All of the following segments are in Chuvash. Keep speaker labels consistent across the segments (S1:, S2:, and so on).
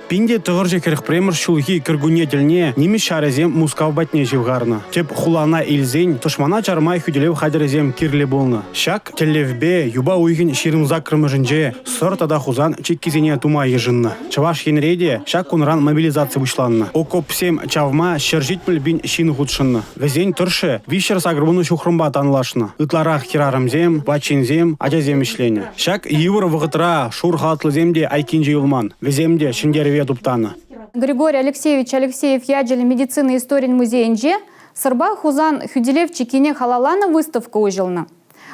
S1: 1941 ҫулхи кӗркунне тӗлне нимӗҫ ҫарӗсем Мускав патне ҫывхарнӑ. Тӗп хулана илсен тӑшмана чарма хӳтӗлев хатӗрӗсем кирлӗ пулнӑ. Ҫак тӗллевпе юпа уйӑхӗн 28-мӗшӗнче Сӑр тата Хусан чиккисене тума йышӑннӑ. Чӑваш Енре те ҫак кунран мобилизаци пуҫланнӑ. Окопсем чавма 170 пин ҫын хутшӑннӑ. Вӗсен тӑршшӗ 380 ҫухрӑмпа танлашнӑ. Ытларах хӗрарӑмсем, ват ҫынсем, ачасем ӗҫленӗ. Ҫак йывӑр вӑхӑтра шур халатлисем те айккинче юлман. Вӗсем те ҫӗнтерӗве туптанӑ.
S2: Григорий Алексеевич Алексеев ячӗллӗ медицина историйӗн музейӗнче Сӑрпа Хусан хӳтӗлев чиккине халалланӑ выставка уҫӑлнӑ.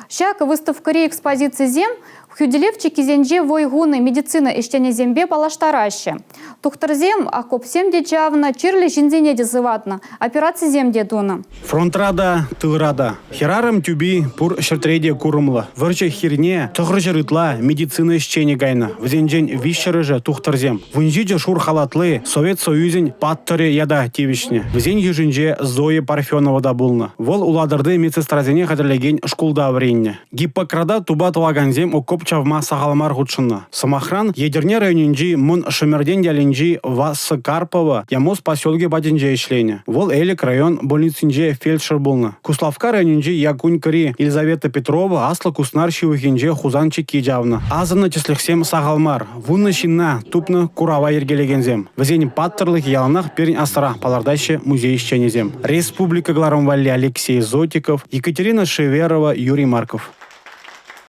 S2: Ҫак выставкӑри экспозицисем хӳтӗлев чиккисенче вӑй хунӑ медицина ӗҫченӗсемпе паллаштараҫҫӗ. Тухтӑрсем окопсем те чавнӑ, чирлӗ ҫынсене те сыватнӑ, операцисем те тунӑ.
S1: Фронтра та, тылра та. Хӗрарӑм тӳпи пур ҫӗртре те курӑмлӑ. Вӑрҫӑ хирне 900 ытла медицина ӗҫченӗ кайнӑ. Вӗсенчен виҫҫӗрӗшӗ тухтӑрсем. 17 шур халатли Совет Союзӗн паттӑрӗ ята тивӗҫнӗ. Вӗсен йышӗнче Зоя Парфенова та пулнӑ. Вӑл Улатӑрти медсестрасене хатӗрлекен шкулта вӗреннӗ. Гиппократа тупа тӑвакансем окоп чавма сахал мар хутшӑннӑ. Сӑмахран, Етӗрне районӗнчи Мӑн Шӗмӗртен ялӗнчи Васса Карпова Ямос поселокӗ патӗнче ӗҫленӗ. Вӑл Элӗк район больницинче фельдшер пулнӑ. Куславкка районӗнчи Якунькӑри Елизавета Петрова Аслӑ Куснар ҫывӑхӗнче Хусан чикки чавнӑ. Асӑннӑ тӗслӗхсем сахал мар. Вунӑ ҫынна тупнӑ курава йӗркелекенсем. Вӗсен паттӑрлӑхӗ яланах пирӗн асра, палӑртаҫҫӗ музей ӗҫченӗсем. Республика кӑларӑм валли Алексей Зотиков, Екатерина Шеверова, Юрий Марков.